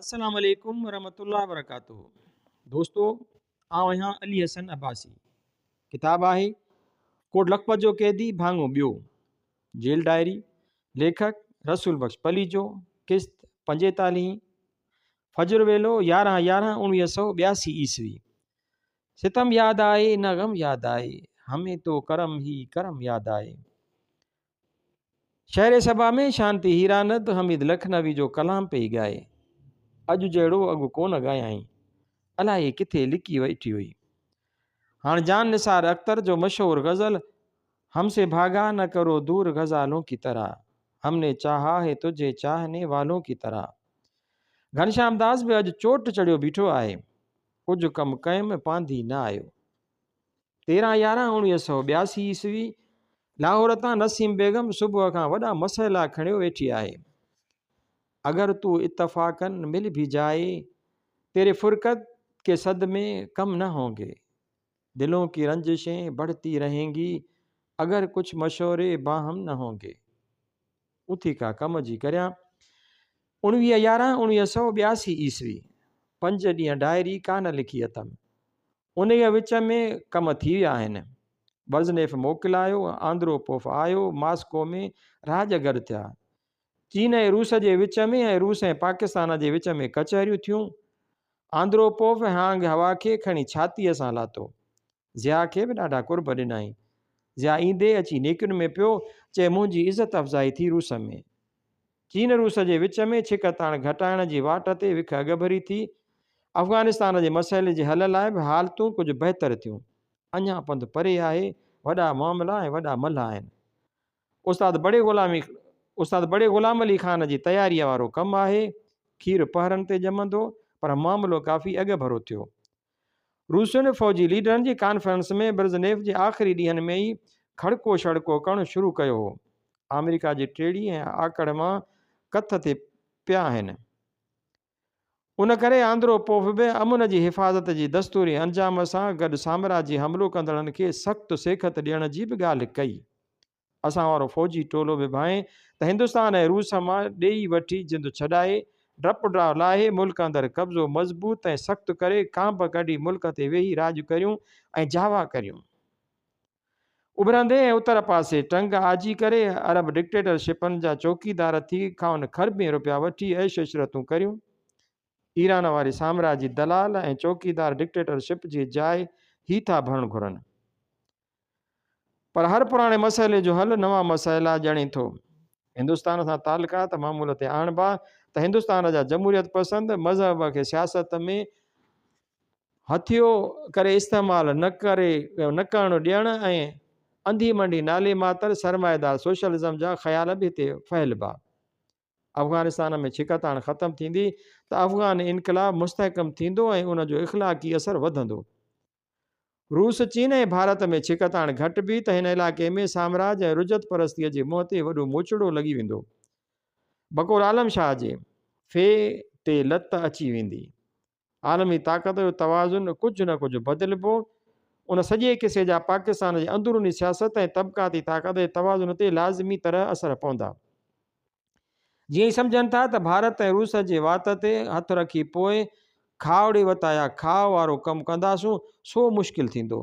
السلام عليڪم ورحمة الله وبرڪاته دوستو آئون آهيان علي حسن عباسي ڪتاب آهي ڪوٽ لکپت جو قيدي ڀاڱو ٻيو جيل ڊائري ليکڪ رسول بخش پليجو قسط پنجيتاليهين فجر ويلو يارهن يارهن اڻويهه سو ٻياسي عيسوي ستم ياد آئي نه غم ياد آئي همين تو ڪرم هي ڪرم ياد آئي شهر سڀا ۾ شانتي هيراند حميد لکنوي جو ڪلام پئي ڳائي. اڄ جهڙو اڳ ڪونه ڳايائين. الائي ڪٿي لڪي ويٺي هئي. هاڻ جان نثار اختر جو مشهور غزل هم سي ڀاگا نه ڪرو دور غزالون ڪي طرح، هم ني چاها هي تجهي چاهني والون ڪي طرح. گهنشام داس به اڄ چوٽ چڙهيو بيٺو آهي. ڪجهه ڪم ڪيم پانڌي نه آيو. 13 يارهن 1982 عيسوي، لاهور تان نسيم بيگم صبح کان وڏا مسئلا کڻيو ويٺي آهي. اگر تو اتفاقاً مل ڀي جائي، تيري فرقت ڪي صدمي ڪم نه هونگي. دلون ڪي رنجشين بڙهتي رهين گي، اگر ڪڇ مشوري باهم نه هونگي. اٿي ڪا ڪم جي ڪريان. 19 يارهن 1982 عيسوي، پنج ڏينهن ڊائري ڪانه لکي اٿم. انهيء وچ ۾ ڪم ٿي ويا آهن. برزنيف موڪلايو، آندروپوف آيو، ماسڪو ۾ راڄ گڏ ٿيا. چين ۽ روس جي وچ ۾ ۽ روس ۽ پاڪستان جي وچ ۾ ڪچهريون ٿيون. آندروپوف هانگ هوا کي کڻي ڇاتيء سان لاتو. ضياء کي به ڏاڍا قرب ڏنائين. ضياء ايندي اچي نيڪين ۾ پيو، چئي منهنجي عزت افزائي ٿي روس ۾. چين روس جي وچ ۾ ڇڪتاڻ گهٽائڻ جي واٽ تي وک اڳڀري ٿي، افغانستان جي مسئلي جي حل لاء به حالتون ڪجهه بهتر ٿيون، اڃا پنڌ پري آهي، وڏا معاملا ۽ وڏا ملهه آهن. استاد بڙي غلامي استاد بڙي غلام علي خان جي تياريء وارو ڪم آهي، کير پهرن تي ڄمندو، پر معاملو ڪافي اڳڀرو ٿيو. روسين فوجي ليڊرن جي ڪانفرنس ۾ برزنيف جي آخري ڏينهن ۾ ئي کڙڪو شڙڪو ڪرڻ شروع ڪيو هو. آمريڪا جي ٽيڙي ۽ آڪڙ مان ڪٿ تي پيا آهن. ان ڪري آندرو پوف به امن جي حفاظت جي دستوري انجام سان گڏ سامراجي حملو ڪندڙن کي سخت سيکت ڏيڻ جي به ڳالهه ڪئي. اسان وارو فوجي ٽولو به ڀانئي ته هندستان ۽ روس مان ڏيئي وٺي جند ڇڏائي، ڊپ ڊاء لاهي، ملڪ اندر قبضو مضبوط ۽ سخت ڪري، ڪانڀ ڪڍي ملڪ تي ويهي راڄ ڪريون ۽ جاوا ڪريون. اڀرندي ۽ اتر پاسي ٽنگ آجي ڪري، عرب ڊڪٽيٽر شپن جا چوڪيدار ٿي کانئن کربين روپيا وٺي عيش عشرتون ڪريون. ايران واري سامراجي دلال ۽ چوڪيدار ڊڪٽيٽر شپ جي جاء هي ٿا ڀرڻ گهرن. پر هر پراڻي مسئلي جو حل نوان مسئلا ڄڻي ٿو. هندستان سان تعلقات معمول تي آڻبا ته هندستان جا جمهوريت پسند مذهب کي سياست ۾ هٿيو ڪري استعمال نه ڪري نه ڪرڻ ڏيڻ ۽ انڌي منڊي نالي ماتر سرمائيدار سوشلزم جا خيال به هتي ڦهلبا. افغانستان ۾ ڇڪتاڻ ختم ٿيندي ته افغان انقلاب مستحڪم ٿيندو ۽ ان جو اخلاقي اثر وڌندو. روس، چين ۽ ڀارت ۾ ڇڪتاڻ گهٽبي ته هن علائقي ۾ سامراج ۽ رجعت پرستيء جي منهن تي وڏو موچڙو لڳي ويندو. بقول عالم شاهه جي، في تي لت اچي ويندي. عالمي طاقت جو توازن ڪجهه نه ڪجهه بدلبو. ان سڄي قصي جا پاڪستان جي اندروني سياست ۽ طبقاتي طاقت جي توازن تي لازمي طرح اثر پوندا. جيئن ئي سمجهن ٿا ته ڀارت ۽ روس جي وات تي هٿ رکي پوء کاء ڙي وتايا کاء وارو ڪم ڪنداسون سو مشڪل ٿيندو.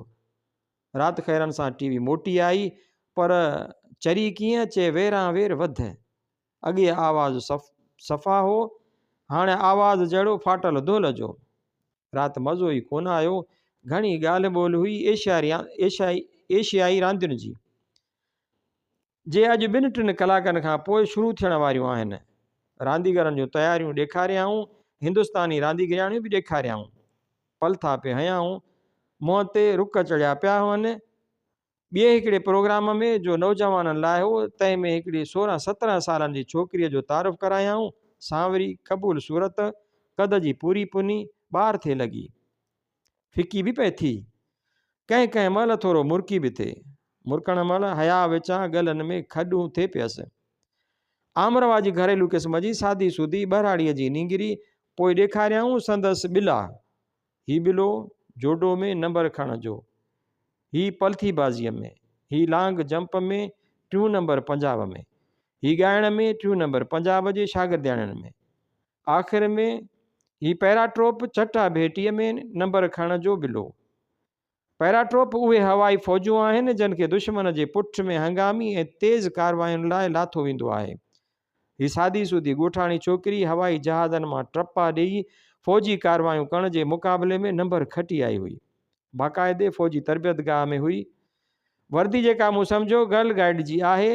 رات خيرن سان ٽي وي موٽي آئي پر چري ڪيئن چي ويران وير وڌ. اڳي آواز صفا هو هاڻي آواز جهڙو ڦاٽل دهل جو. رات مزو ئي ڪونه آيو. گهڻي ڳالهه ٻولهه هئي ايشيائي راندين جي. جي اڄ ٻن ٽن ڪلاڪن کان پوء شروع ٿيڻ واريون آهن. رانديگرن جون تياريون ڏيکاريائون، هندستاني رانديگرياڻيون به ڏيکاريائون. پلٿا پئي هنيائون، منهن تي رڪ چڙهيا پيا هئن. ٻئي هڪڙي پروگرام ۾ جو نوجوانن لاء هو، تنهن ۾ هڪڙي سورهن سترهن سالن جي ڇوڪريء جو تعارف ڪرايائون، سانوري، قبول صورت، قد جي پوري پني، ٻار ٿي لڳي. ڦڪي به پئي ٿي. ڪنهن ڪنهن مهل ٿورو مرڪي به ٿي. مرڪڻ مهل حياء وچان ڳلن ۾ کڏون ٿي پيس. عام رواجي گهريلو قسم جي سادي سودي ٻهراڙيء جي نينگري پوء ڏيکاريائون سندس ٻلا. هي ٻلو جوڊو ۾ نمبر کڻڻ جو. هي پلٿي بازيء ۾. هي لانگ جمپ ۾ ٽيون نمبر پنجاب ۾. هي ڳائڻ ۾ ٽيون نمبر پنجاب جي شاگردياڻين ۾. آخر ۾. هي پيراٽروپ چٽا ڀيٽيء ۾ نمبر کڻڻ جو بلو. پيراٽروپ اهي هوائي فوجون آهن، جن کي دشمن جي پٺ ۾ هنگامي ۽ تيز ڪاررواين لاء لاٿو ويندو آهي. هي سادي سودي ڳوٺاڻي ڇوڪري هوائي جهازن مان ٽپا ڏيئي فوجي ڪارروايون ڪرڻ جي مقابلي ۾ نمبر کٽي آئي هئي. باقاعدي فوجي تربيت گاهه ۾ هئي. وردي جيڪا مون سمجهيو گرل گائيڊ جي آهي،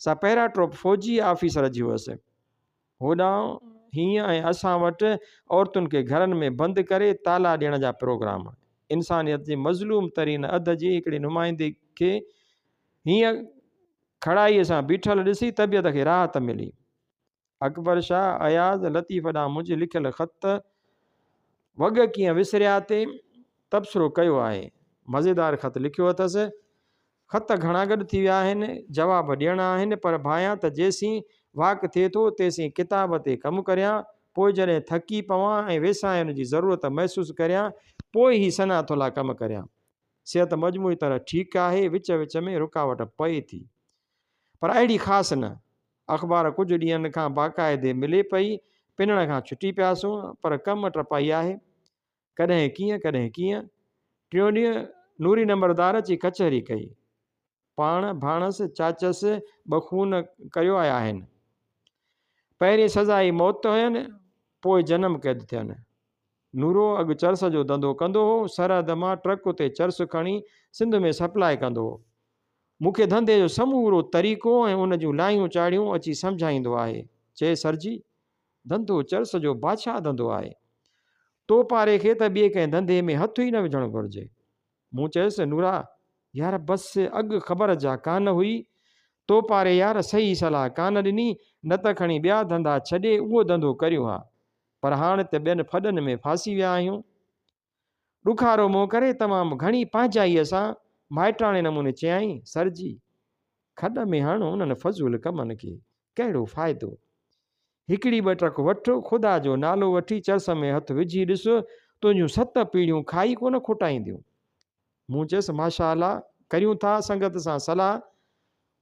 سا پيراٽروپ فوجي آفيسر جي هئس. هوڏانهن هينئن ۽ اسان وٽ عورتن کي گهرن ۾ بند ڪري تالا ڏيڻ جا پروگرام. انسانيت جي مظلوم ترين اڌ جي هڪڙي نمائندي کي هينئن کڙائيء سان بيٺل ڏسي طبيعت کي راحت ملي. اڪبر شاهه اياز لطيف ڏانهن منهنجي لکيل خط وڳ ڪيئن وسريا تي تبصرو ڪيو آهي. مزيدار خط لکيو اٿس. خط گهڻا گڏ ٿي ويا آهن، جواب ڏيڻا آهن، پر ڀانيان ته جيسين واڪ ٿئي ٿو، تيسين ڪتاب تي ڪم ڪريان، پوء جڏهن ٿڪي پوان ۽ ويساهين جي ضرورت محسوس ڪريان، پوء هي سنا ٿلها ڪم ڪريان. صحت مجموعي طرح ٺيڪ آهي، وچ وچ ۾ رڪاوٽ پئي ٿي، پر اهڙي خاص نه. اخبار ڪجهه ڏينهن کان باقاعدي ملي پئي، پنڻ کان ڇٽي پياسون، پر ڪم ٽپائي آهي. ڪڏهن ڪيئن ڪڏهن ڪيئن. ٽيون ڏينهن نوري نمبردار اچي ڪچهري ڪئي. پاڻ، ڀاڻس، چاچس ٻه خون ڪريو آيا آهن. پهرين سزا ئي موت هين، پوء جنم قيد ٿين. نورو اڳ چرس جو ڌنڌو ڪندو هو. سرحد مان ٽرڪ تي چرس کڻي سنڌ ۾ سپلاء ڪندو هو. مون کي ڌنڌي جو سمورو طريقو ۽ ان جون لاهيون چاڙهيون اچي سمجهائيندو آهي. چئي سرجي! ڌنڌو چرس جو بادشاهه ڌنڌو آهي. تو پاري کي ته ٻئي ڪنهن ڌنڌي ۾ هٿ ئي نه وجهڻ گهرجي. مون چيس، نورا! يار بس اڳ خبر جا ڪانه هئي. تو پاري يار صحيح صلاح ڪانه ڏني، نه ته کڻي ٻيا ڌنڌا ڇڏي اهو ڌنڌو ڪريون ها. پر هاڻ ته ٻين ڦڏن ۾ ڦاسي ويا آهيون. ڏکارو منهن ڪري تمام گهڻي پنهنجائيء سان مائٽاڻي نموني چيائين، سر جي! کڏ ۾ هڻ انهن فضول ڪمن کي، ڪهڙو فائدو؟ هڪڙي ٻه ٽڪ وٺ، خدا جو نالو وٺي چرس ۾ هٿ وجهي ڏس، تنهنجون ست پيڙهيون کائي ڪونه کوٽائينديون. مون چيس، ماشاء الله، ڪريون ٿا سنگت سان صلاح،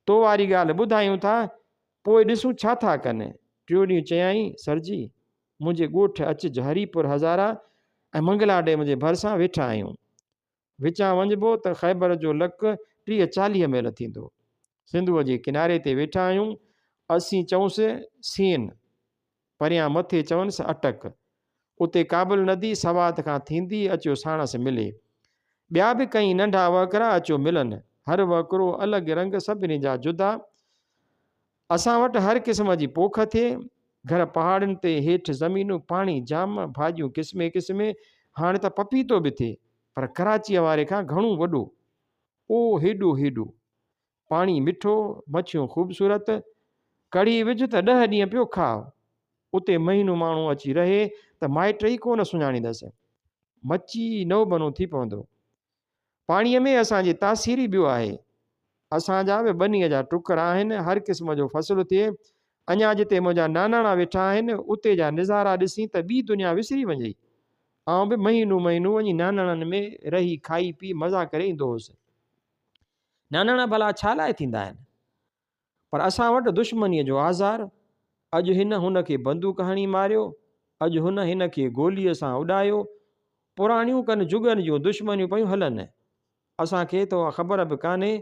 تو واري ڳالهه ٻڌايون ٿا، پوء ڏسون ڇا ٿا ڪن. ٽيون ڏينهن چيائين، سر جي! منهنجي ڳوٺ اچج هري پور هزارا ۽ منگلا ڊيم جي ڀرسان ويٺا آهيون. وچان وڃبو ته خيبر جو لڪ 30 40 ميل ٿيندو. سنڌوء جي ڪناري تي ويٺا آهيون. اسين چئونس سين، پريان مٿي چونس اٽڪ. اتي ڪابل ندي سوات کان ٿيندي اچيو ساڻس ملي. ٻيا به ڪئين ننڍا وهڪرا اچيو ملن. هر وهڪرو الڳ رنگ سڀني جا جدا. اسان وٽ هر قسم جي پوک ٿئي. گهر پهاڙين تي، هيٺ زمينون، پاڻي جام، ڀاڄيون قسمين قسمين، هاڻي ته پپيتو به ٿئي، پر ڪراچيء واري کان گهڻو وڏو. او هيڏو هيڏو. پاڻي مٺو، مڇيون خوبصورت. ڪڙهي وجهه ته 10 ڏينهن پيو کاء. اتي مهينو ماڻهو اچي رهي ته مائٽ ئي ڪو نه سڃاڻيندس. مچي ئي نوبنو ٿي پوندو. پاڻيء ۾ اسان جي تاثير ئي ٻيو آهي. اسان جا به ٻنيء جا ٽڪر آهن، هر قسم جو فصل ٿئي. اڃا جتي منهنجا ناناڻا ويٺا آهن، اتي جا نظارا ڏسين ته ٻي دنيا وسري وڃئي. آئون به مهينو مهينو وڃي ناناڻن ۾ رهي کائي پي مزا ڪري ايندو هوس. ناناڻا ڀلا ڇا لاء ٿيندا آهن؟ پر اسان وٽ دشمنيء جو آزار، اڄ هن هن کي بندوق هڻي ماريو، اڄ هن هن کي گوليء سان اڏايو، پراڻيون ڪن جڳن جون دشمنيون پيون هلن. اسان کي ته اها خبر به ڪانهي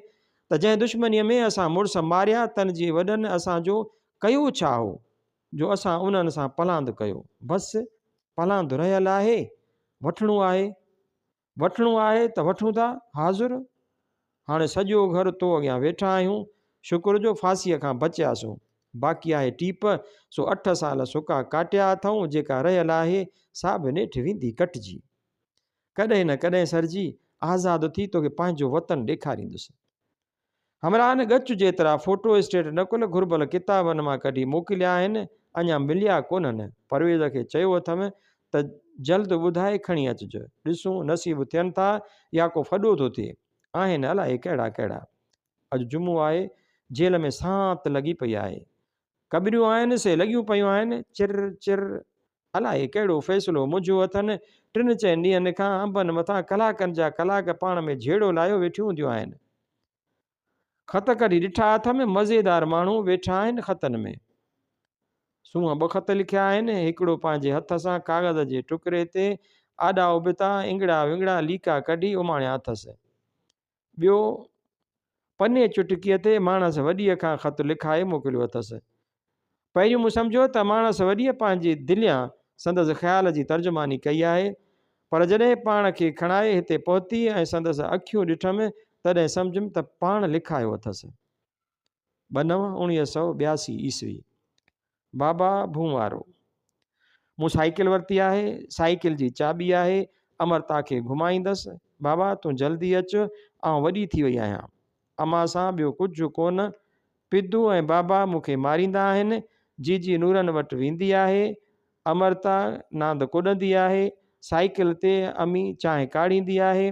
ته جنهن دشمنيء ۾ اسان مڙس ماريا تن جي وڏن اسان جو ڪيو ڇا هو جو اسان انهن سان پلاند ڪيو. بس پلاند رهيل آهي، وٺڻو آهي. وٺڻو آهي ته وٺون ٿا، حاضر! هاڻي سڄو گهر تو اڳيان ويٺا آهيون، شڪر جو ڦاسيء کان بچياسون. باقي آهي ٽيپ، سو اٺ سال سڪا ڪاٽيا اٿئون، جيڪا رهيل آهي، سا به نيٺ ويندي ڪٽجي. ڪڏهن نه ڪڏهن سرجي، آزاد ٿي توکي پنهنجو وطن ڏيکاريندس. همراهن ڳچ جيترا فوٽو اسٽيٽ نقل گهربل ڪتابن مان ڪڍي موڪليا آهن، اڃا مليا ڪونهن. پرويز کي چيو اٿم ته جلد ٻڌائي کڻي اچج. ڏسون نصيب ٿين ٿا يا ڪو ڦڏو ٿو ٿئي. آهن الائي ڪهڙا ڪهڙا. اڄ جمعو آهي، جيل ۾ سانت لڳي پئي آهي. ڪٻريون آهن سي لڳيون پيون آهن، چر چر. الائي ڪهڙو فيصلو منجهيو اٿن، ٽن چئن ڏينهن کان انبن مٿان ڪلاڪن جا ڪلاڪ پاڻ ۾ جهيڙو لايو ويٺيون هونديون آهن. خط ڪڍي ڏٺا اٿم، مزيدار ماڻهو ويٺا آهن خطن ۾. سونهن ٻه خط لکيا آهن، هڪڙو پنهنجي هٿ سان ڪاغذ جي ٽڪري تي آڏا ابتا، انگڙا ونگڙا ليڪا ڪڍي اماڻيا اٿس. ٻيو پني چٽڪيء تي ماڻس وڏيء کان خط لکائي موڪليو اٿس. پهريون مون سمجهيو ته ماڻس وڏيء پنهنجي دليان سندس خيال جي ترجماني ڪئي آهي، پر جڏهن پاڻ کي کڻائي هتي پهتي ۽ سندس اکيون ڏٺم، تڏهن سمجهيم ته پاڻ لکايو اٿس. 2/9/1982 عيسوي. بابا ڀون وارو. مون سائيڪل ورتي آهي، سائيڪل جي چاٻي آهي، امرتا کي گهمائيندس. بابا تون جلدي اچ، آئون وڏي ٿي وئي آهيان. امان سان ٻيو ڪجهه ڪونه. پدو ۽ بابا مون کي ماريندا آهن. جيجي نورن وٽ ويندي آهي. امرتا ناند ڪڏندي آهي. سائيڪل تي امي چانهه ڪاڙهيندي آهي.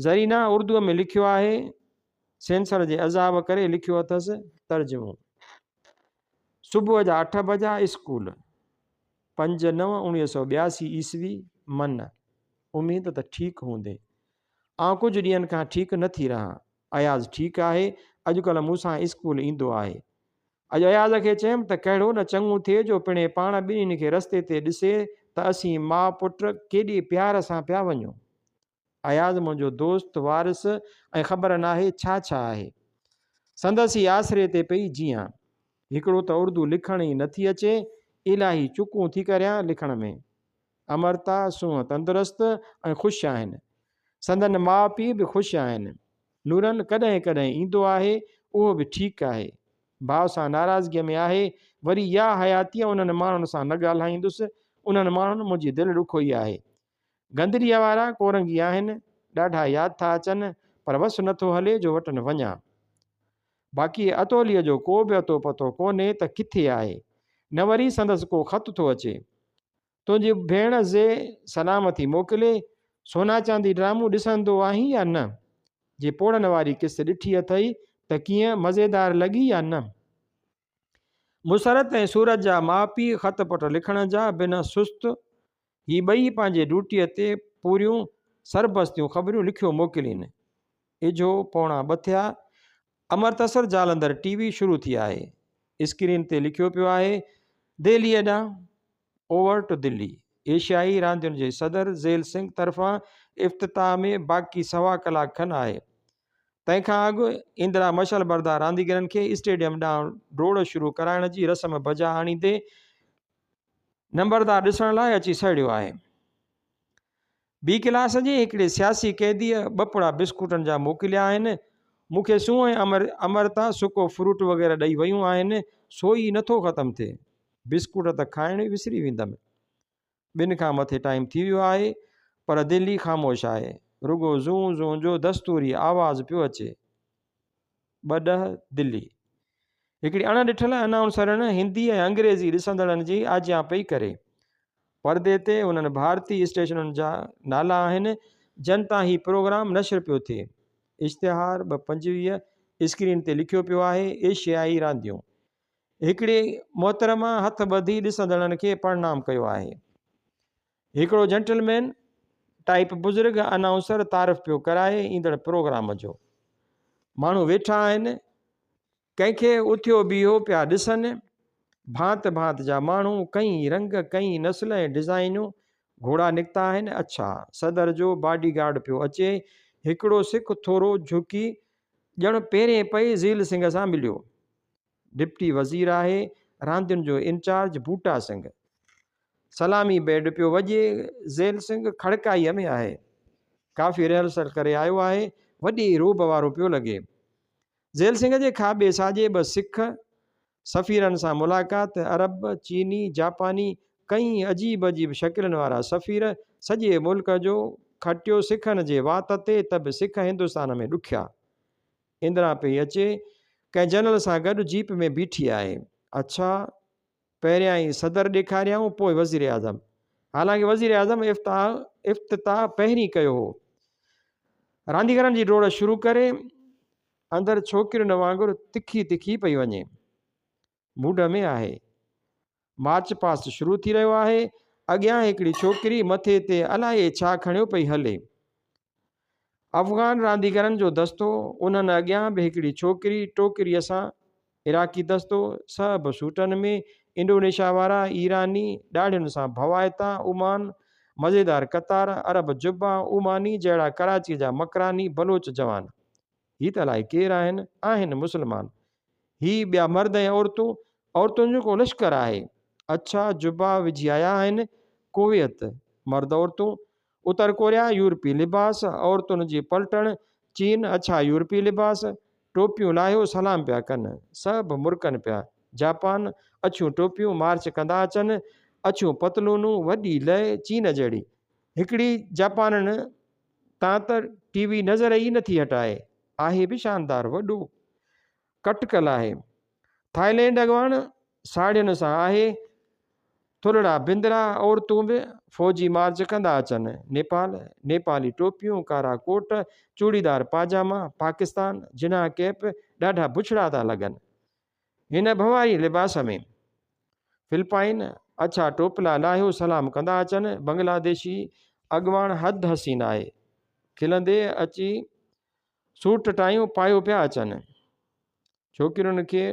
زرينا اردوء ۾ لکيو آهي. سينسر جي عذاب ڪري لکيو اٿس. ترجمو. صبح جا اٺ بجا اسڪول. 5/9/1982 عيسوي من. اميد ته ٺيڪ هوندين. آئون ڪجهه ڏينهن کان ٺيڪ نه ٿي رهان. اياز ٺيڪ آهي. اڄڪلهه مون سان اسڪول ايندو آهي. اڄ اياز کي چيم ته ڪهڙو نه چڱو ٿئي جو پڻهين پاڻ ٻنهين کي رستي تي ڏسي ته اسين ماء پٽ ڪيڏي پيار سان پيا وڃون. اياز منهنجو دوست، وارث ۽ خبر ناهي ڇا ڇا آهي. سندس ئي آسري تي پئي جيئان. هڪڙو ته اردو لکڻ ئي نٿي اچي، الاهي چڪون ٿي ڪريان لکڻ ۾. امرتا، سونهن تندرست ۽ خوش آهن. سندن ماء پيء به خوش آهن. نورن ڪڏهن ڪڏهن ايندو آهي، اهو به ٺيڪ آهي. ڀاء سان ناراضگيء ۾ آهي، وري يا حياتيء انهن ماڻهن سان نه ڳالهائيندس، انهن ماڻهن منهنجي دل ڏکوئي آهي. گندريء وارا ڪورنگي آهن، ڏاڍا ياد ٿا اچن، پر وس نٿو هلي جو وٽن وڃان. باقي اتوليء جو ڪو به اتو پتو ڪونهي ته ڪٿي آهي، نه وري سندس ڪو خط ٿو اچي. تنهنجي ڀيڻ زي سلام ٿي موڪلي، سونا چاندي ڊرامو ڏسندو آهين يا نه؟ جي پوڙهن واري قسط ڏٺي اٿئي ته ڪيئن مزيدار لڳي يا نه؟ مسرت ۽ سورج جا ماء پيء خط پٽ لکڻ جا بنهه سست، هي ٻئي پنهنجي ڊيوٽيء تي پوريون سربستيون خبريون لکيو موڪلين. اجهو پوڻا ٻه ٿيا. امرتسر جالنڌر ٽي وي شروع ٿي آهي. اسڪرين تي لکيو پيو آهي، دهليء ڏانهن، اوور ٽو دلي. ايشيائي راندين جي صدر زيل سنگهه طرفان افتتاح ۾ باقي سوا ڪلاڪ کن آهي. تنهن کان اڳ اندرا مشعل بردار رانديگرن کي اسٽيڊيم ڏانهن ڊوڙ شروع ڪرائڻ جي رسم بجا آڻيندي نمبردار ڏسڻ لاء اچي سهڙيو آهي. بي ڪلاس جي هڪڙي سياسي قيديء ٻه پڙا بسڪوٽن جا موڪليا آهن. مون کي سونهن ۽ امرتا سڪو فروٽ وغيره ڏئي ويون آهن، سو ئي نٿو ختم ٿئي. بسڪوٽ ته کائڻ ئي وسري ويندم. ٻن کان مٿي ٽائيم ٿي ويو آهي پر دل ئي خاموش آهي. رڳو زون زون جو دستوري آواز پيو اچي. 2:10 دلي. هڪڙي اڻ ڏٺل انائونسرڻ هندي ۽ انگريزي ڏسندڙن جي آجيان پئي ڪري. پردي تي انهن ڀارتي اسٽيشنن جا نالا آهن جن تان هي پروگرام نشر پيو ٿئي. اشتهار 2:25 اسڪرين تي لکيو پيو آهي ايشيائي رانديون. هڪڙي محترمه هٿ ٻڌي ڏسندڙن کي پرڻام ڪيو آهي. هڪڙو جنٽلمين ٽائيپ بزرگ انائونسر تعارف پيو ڪرائي ايندڙ پروگرام جو. ماڻهو ويٺا آهن، ڪنهن کي اٿيو بيهو پيا ڏسن. ڀانت ڀانت جا ماڻهو، ڪئين رنگ، ڪئين نسل ۽ ڊزائينون، گهوڙا نڪتا آهن. اڇا، صدر جو باڊي گارڊ پيو اچي. هڪڙو سک ٿورو جهڪي ڄڻ پهرين پئي زيل سنگهه سان مليو. ڊپٽي وزير آهي، راندين جو انچارج بوٽا سنگهه. سلامي بيڊ پيو وڄي، زيل سنگهه کڙڪائيء ۾ آهي. ڪافي ريهرسل ڪري آيو آهي، وڏي رعب وارو پيو لڳي. زيل سنگهه جي کاٻي ساڄي ٻه سک، سفيرن سان ملاقات، عرب، چيني، جاپاني، ڪئين عجيب عجيب شڪلين وارا سفير، سڄي ملڪ جو کٽيو سکن جي وات تي ته به سک هندستان ۾ ڏکيا. اندرا پئي اچي، ڪنهن جنرل سان گڏ جيپ ۾ بيٺي آهي. اڇا، پهريائين صدر ڏيکاريائون پوء وزيراعظم. حالانڪه وزيراعظم افتتاح پهرين ڪيو هو. رانديگرن جي ڊوڙ شروع ڪري، اندر ڇوڪرين وانگر تکي تکي پئي وڃي. موڊ ۾ آهي. مارچ پاسٽ شروع ٿي رهيو آهي. اڳيان هڪڙي ڇوڪري مٿي تي الائي ڇا کڻيو پئي هلي. افغان رانديگرن جو دستو، انهن اڳيان به هڪڙي ڇوڪري ٽوڪريء سان، عراقي دستو، سڀ سوٽن ۾، انڊونيشيا وارا، ايراني، ڏاڙهين سان ڀوائتا، عمان، مزيدار قطار، عرب جبا، عماني جهڙا ڪراچيء جا مڪراني بلوچ جوان. هي ته الائي ڪير آهن؟ آهن مسلمان. هي ٻيا مرد ۽ عورتون، عورتن جو ڪو لشڪر آهي. اڇا جبا وجهي آيا آهن. ڪويت، مرد عورتون، اتر ڪوريا، يورپي لباس، عورتن جي پلٽڻ، چين، اڇا يورپي لباس، ٽوپيون لاهيو سلام پيا ڪن. سڀ مرڪن پيا. جاپان، اڇيون ٽوپيون، مارچ ڪندا اچن. اڇيون پتلونون، وڏي لئه، چين جهڙي. هڪڙي جاپانڻ تان ته ٽي وي نظر ئي نٿي هٽائي. آهي به شاندار، وڏو ڪٽڪل آهي. ٿائلينڊ اڳواڻ ساڙهين سان آهي. ٿلهڙا بندرا عورتون به فوجي مارچ ڪندا اچن. نيپال، نيپالي ٽوپيون، ڪارا ڪوٽ، چوڙيدار پاجاما، پاڪستان، جناح ڪيپ ڏاڍا بڇڙا ٿا لڳن. هن ڀنواري لباس ۾. فلپائن، اڇا ٽوپلا لاهيو سلام ڪندا اچن. بنگلاديشي اڳواڻ حد حسين آهي. کلندي اچي سوٽ ٽايون پايو پيا اچن. ڇوڪرين کي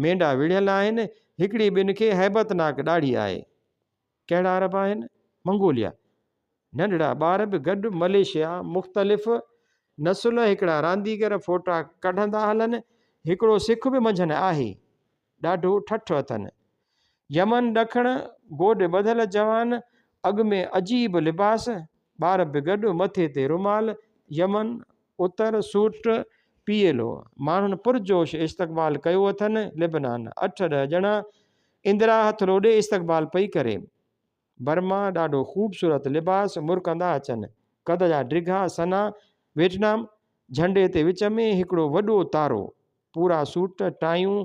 مينڍا وڙهيل آهن. هڪڙي ٻن کي هيبتناڪ ڏاڙهي آهي. ڪهڙا عرب آهن؟ منگوليا. ننڍڙا ٻار به گڏ مليشيا مختلف نسل هڪڙا رانديگر فوٽا ڪڍندا هلن. هڪڙو سک به منجهن آهي. ڏاڍو ٺٺ اٿن. يمن ڏکڻ گوڏ ٻڌل جوان اڳ ۾ عجيب لباس، ٻار به گڏ، مٿي تي رومال، يمن اتر سوٽ پيلو، ماڻهن پرجوش استقبال ڪيو اٿن، لبنان اٺ ڏهه ڄڻا اندرا هٿ لوڏي استقبال پئي ڪري. برما، ڏاڍو خوبصورت لباس، مرڪندا اچن. قد جا ڊگها، سنها، ويٽنام، جهنڊي تي وچ ۾ هڪڙو وڏو تارو، پورا سوٽ، ٽايون،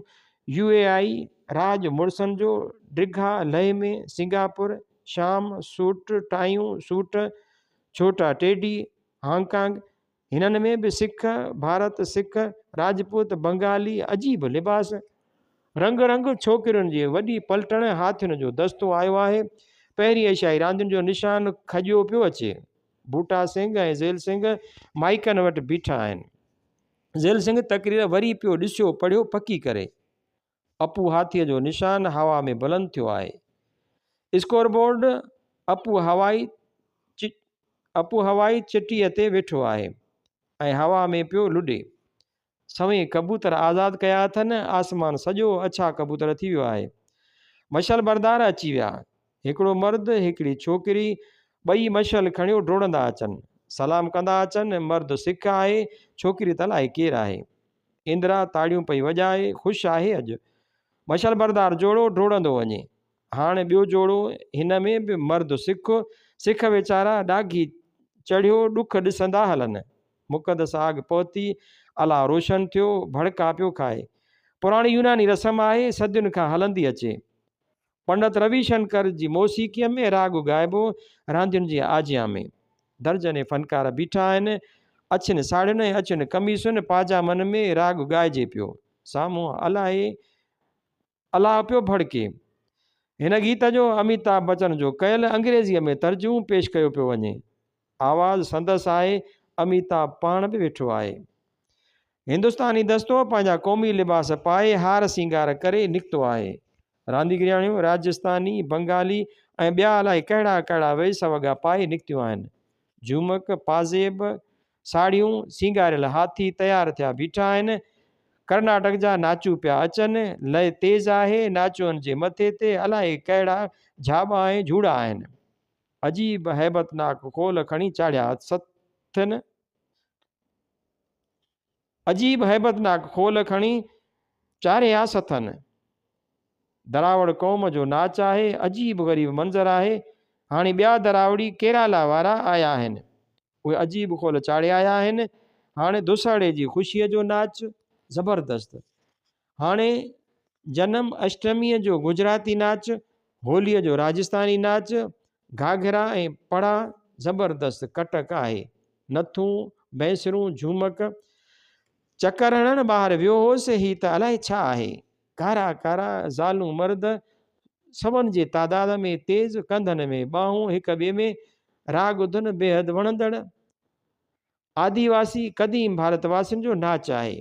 يو اي آئي، راڄ مڙسن جو، ڊگها لئه ۾، سنگاپور، شام، سوٽ، ٽايون، سوٽ، ڇوٽا ٽيڊي، هانگ ڪانگ، هنن ۾ به سک، ڀارت، سک، راجپوت، بنگالي، عجيب لباس، رنگ رنگ، ڇوڪرين جي وڏي پلٽڻ، هاٿين جو دستو آيو آهي، پهرين ايشيائي راندين جو نشان کڄيو پيو اچي. بوٽا سنگهه ۽ زيل سنگهه مائيڪن وٽ بيٺا آهن. زيل سنگهه تقرير وري پيو ڏسيو پڙهيو پڪي ڪري. اپو هاٿيء جو نشان هوا ۾ بلند ٿيو آهي. اسڪور بورڊ اپو هوائي اپو هوائي چٽيء تي ويٺو آهي ۽ هوا ۾ پيو لڏي. سوين ڪبوتر آزاد ڪيا اٿن، آسمان سڄو اڇا ڪبوتر ٿي ويو آهي. مشعل بردار اچي ويا. هڪڙو مرد، هڪڙي ڇوڪري، ٻئي مشعل کڻيو ڊوڙندا اچن. سلام ڪندا اچن، مرد سک آهي، ڇوڪري ته الائي ڪير آهي. اندرا تاڙيون پئي وڄائي، خوش آهي اڄ. مشعل بردار جوڙو ڊوڙندو وڃي. هاڻ ٻيو جوڙو، هن ۾ به مرد سک، سک ويچارا ڏاگهي چڙهيو ڏک ڏسندا هلن. مقدس آگ پهتي، الا روشن ٿيو، ڀڙڪا پيو کائي. پراڻي يوناني رسم آهي، صدين کان هلندي اچي. پنڊت روي شنڪر جي موسيقيء ۾ راڳ ڳائبو، راندين جي آجيان ۾. درجنين فنڪار بيٺا آهن، اڇين ساڙهين ۽ اڇين قميصن، پاجامن ۾ راڳ ڳائجي پيو. سامهون الائي الاء پيو ڀڙڪي. هن گيت جو اميتاڀ بچن جو ڪيل انگريزيء ۾ ترجمو پيش ڪيو پيو وڃي. آواز سندس آهي، اميتاڀ پاڻ به ويٺو آهي. هندستاني دستو پنهنجا قومي لباس پائي هار سينگار ڪري نڪتو آهي. رانديگرياڻيون راجستاني، بنگالي ۽ ٻيا الائي ڪهڙا ڪهڙا ويس وڳا پائي نڪتيون آهن. جهومڪ، پازيب، ساڙهيون، سينگاريل هاٿي تيار ٿيا بيٺا آهن. ڪرناٽڪ جا ناچو پيا اچن. لئه تيز آهي. ناچوئن جي مٿي تي الائي ڪهڙا جهاٻا ۽ جهوڙا آهن. عجيب هيبتناڪ خول کڻي چاڙهيا اٿن. عجيب هيبتناڪ خول کڻي چاڙهيا سٿن. دراوڙ قوم جو ناچ آهي. عجيب غريب منظر آهي. هاڻي ٻيا دراوڙي ڪيرالا وارا آيا آهن. اهي عجيب خول چاڙهي آيا آهن. هاڻي دوساڙي جي خوشيء جو ناچ زبردست. هاڻي جنم اشٽميء جو گجراتي ناچ، هوليء جو راجستاني ناچ، گهاگهرا ۽ پڙا زبردست ڪٽڪ آهي. نٿون، بينسرون، جهومڪ. چڪر هڻڻ ٻاهر ويو هوس، هي ته الائي ڇا آهي. ڪارا ڪارا زالون مرد، سون جي تعداد ۾ تيز، ڪنڌن ۾ ٻانهون هڪ ٻئي ۾ راڳ ڌن بيحد وڻندڙ. آديواسي قديم ڀارت واسين جو ناچ آهي.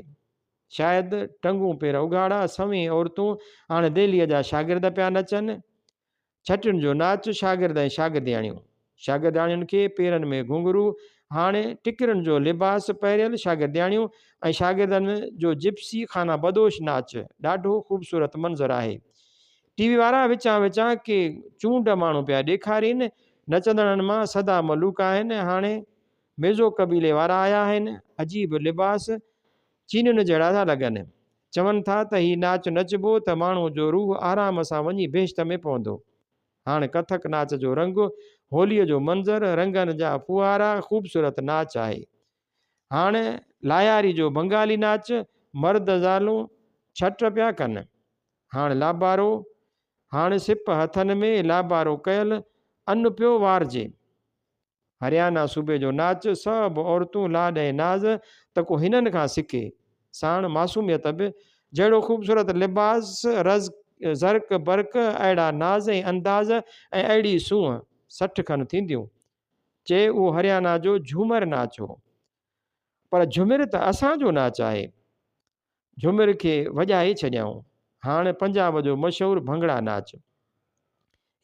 شايد ٽنگون پير اگهاڙا، سوين عورتون هاڻ دهليء جا شاگرد پيا نچن. ڇٽين جو ناچ، شاگرد ۽ شاگردياڻيون. شاگردياڻين کي پيرن ۾ گهنگهرو، هاڻي ٽڪرين جو لباس پهريل شاگردياڻيون ۽ شاگردن جو جپسي خانه بدوش ناچ ڏاڍو خوبصورت منظر آهي. ٽي وي وارا وچان وچان ڪي چونڊ ماڻهو پيا ڏيکارين. نچندڙن مان سدا ملوڪ آهن. هاڻي ميزو قبيلي وارا آيا آهن. عجيب لباس، چينين جهڙا ٿا لڳن. چون ٿا ته هي ناچ نچبو ته ماڻهو جو روح آرام سان وڃي بهشت ۾ پوندو. هاڻ ڪٿڪ ناچ جو رنگ، هوليء جو منظر، رنگن جا ڦوهارا، خوبصورت ناچ آهي. هاڻ لاهياري جو بنگالي ناچ، مرد زالون ڇٽ پيا ڪن. هاڻ لابارو، هاڻ سپ هٿن ۾ لابارو ڪيل ان پيو وارجي. هريانا صوبي جو ناچ، سڀ عورتون لاڏ ۽ ناز ته ڪو هنن کان سکي. ساڻ معصوميت به. جهڙو خوبصورت لباس، زرق برق، اهڙا ناز ۽ انداز ۽ اهڙي سونهن. 60 کن ٿينديون. چي اهو هريانا جو جهومر ناچ هو. پر جهمر ته اسان جو ناچ آهي. جهمر کي وڄائي ڇڏيائون. هاڻ پنجاب جو مشهور ڀنگڙا ناچ.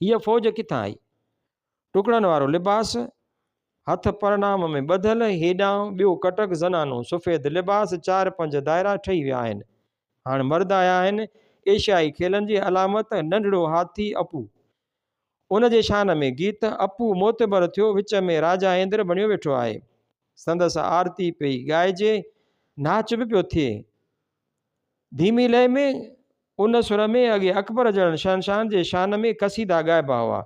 هيء فوج ڪٿان آئي؟ ٽڪڙن وارو لباس، هٿ پرنام ۾ ٻڌل، هيڏانهن ٻيو ڪٽڪ زنانو، سفيد لباس، چار پنج دائرا ٺهي ويا آهن. هاڻ مرد آيا آهن. ايشيائي کيلن جي علامت ننڍڙو هاٿي اپو. ان جي شان ۾ گيت، اپو معتبر ٿيو وچ ۾ راجا اندر بڻيو ويٺو آهي. سندس آرتي پئي ڳائجي، ناچ به پيو ٿئي. ڌيمي لئي ۾، ان سر ۾ اڳي اڪبر جهڙن شهنشاهن جي شان ۾ قصيدا ڳائبا هئا.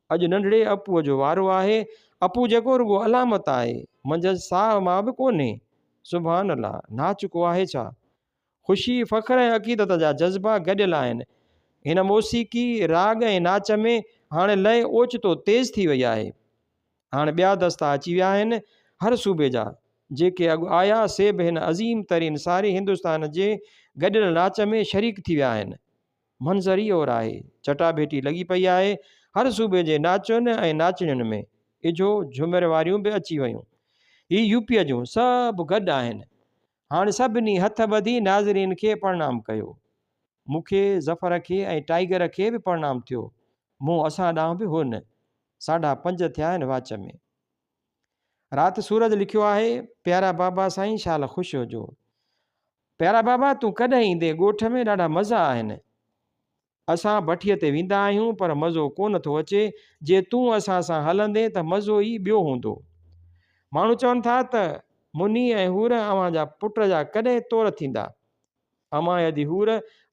اڄ ننڍڙي اپوء جو وارو آهي. اپو جيڪو رڳو علامت آهي، منجهس ساهه مان به ڪونهي. سبحان الله! ناچ ڪو آهي ڇا؟ خوشي، فخر ۽ عقيدت جا جذبا گڏيل آهن. هن موسيقي، راڳ ۽ ناچ ۾ هاڻي لئه اوچتو تيز ٿي وئي آهي. هاڻ ٻيا دستا اچي ويا آهن، هر صوبي جا. جيڪي اڳ آيا، سي به هن عظيم ترين ساري هندستان جي گڏيل ناچ ۾ شريڪ ٿي ويا آهن. منظر ئي اور آهي. چٽاڀيٽي لڳي پئي آهي، هر صوبي جي ناچن ۽ ناچڻين ۾. اجهو جهمر واريون به اچي ويون. هي يوپيء جون سڀ گڏ آهن. هاڻ سڀني هٿ ٻڌي ناظرين کي پرڻام ڪيو. مون کي، ظفر کي ۽ ٽائيگر کي به پرڻام ٿيو. منهن اسان ڏانهن به هن. 5:30 ٿيا آهن واچ ۾. رات سورج لکيو آهي، پيارا بابا سائين شال خوش هجو. پيارا بابا تون ڪڏهن ايندين ڳوٺ ۾ ڏاڍا مزا آهن. اسان بٺيء تي ويندا آهيون پر مزو ڪونه ٿو اچي جي تون اسان سان هلندين ته مزو ئي ٻيو هوندو. ماڻهو چون ٿا ته مني ۽ حور اوهان جا پٽ جا ڪڏهن تور ٿيندا. امان ۽ ادي حور